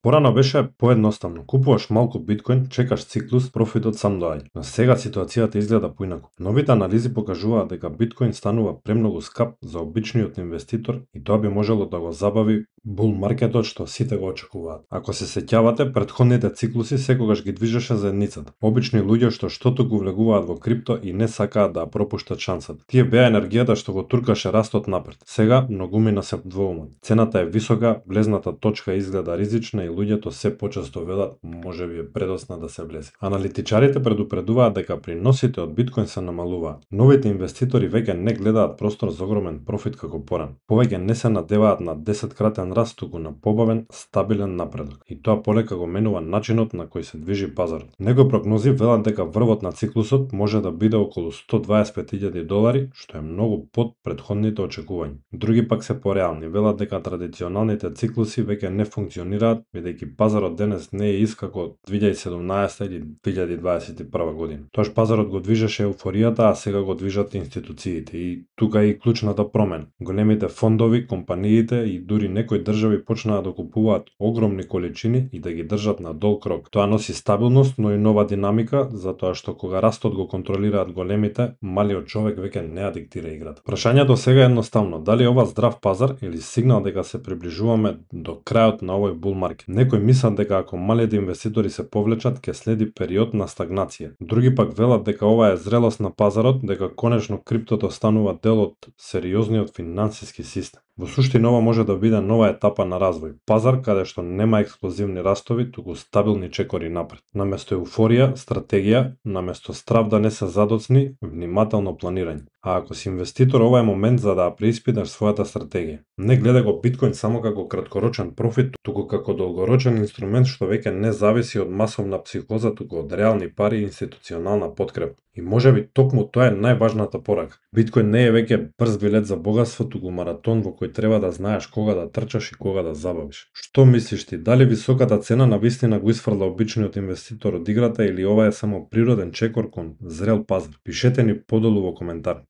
Порано беше поедноставно. Купуваш малку биткоин, чекаш циклус, профитот сам доаѓа. Но сега ситуацијата изгледа поинаку. Новите анализи покажуваат дека биткоин станува премногу скап за обичниот инвеститор и тоа би можело да го забави бул маркетот што сите го очекуваат. Ако се сеќавате, претходните циклуси секогаш ги движеше заедницата. Обични луѓе што го влегуваат во крипто и не сакаат да ја пропуштат шансата. Тие беа енергијата што го туркаше растот напред. Сега многумина се двоумат. Цената е висока, влезната точка изгледа ризична и луѓето се почесто велат можеби е предосна да се влезе. Аналитичарите предупредуваат дека приносите од биткоин се намалуваат. Новите инвеститори веќе не гледаат простор за огромен профит како порано. Повеќе не се надеваат на 10-кратен раст, туку на побавен, стабилен напредок. И тоа полека го менува начинот на кој се движи пазарот. Некои прогнози велат дека врвот на циклусот може да биде околу $125,000, што е многу под претходните очекувања. Други пак се пореални, велат дека традиционалните циклуси веќе не функционираат, бидејќи пазарот денес не е ист како 2017 или 2021 година. Тоаш пазарот го движеше еуфоријата, а сега го движат институциите и тука е и клучната промена. Големите фондови, компаниите и дури некои држави почнаа да купуваат огромни количини и да ги држат на долг рок. Тоа носи стабилност, но и нова динамика, затоа што кога растот го контролираат големите, малиот човек веќе не ја диктира играта. Прашањето сега е едноставно: дали ова здрав пазар или сигнал дека се приближуваме до крајот на овој бул маркет? Некои мислат дека ако малите инвеститори се повлечат, ќе следи период на стагнација. Други пак велат дека ова е зрелост на пазарот, дека конечно криптото станува дел од сериозниот финансиски систем. Во суштина ова може да биде нова етапа на развој, пазар каде што нема експлозивни растови, туку стабилни чекори напред. Наместо еуфорија, стратегија, наместо страв да не се задоцни, внимателно планирање. А ако си инвеститор, ова е момент за да преиспиташ својата стратегија. Не гледај го биткоин само како краткорочен профит, туку како долгорочен инструмент што веќе не зависи од масовна психоза, туку од реални пари и институционална подкрепа. И можеби токму тоа е најважната порака. Биткоин не е веќе брз билет за богатство, туку маратон во кој треба да знаеш кога да трчаш и кога да забавиш. Што мислиш ти? Дали високата цена на вистина го изфрла обичниот инвеститор од играта или ова е само природен чекор кон зрел пазар? Пишете ни подолу во коментар.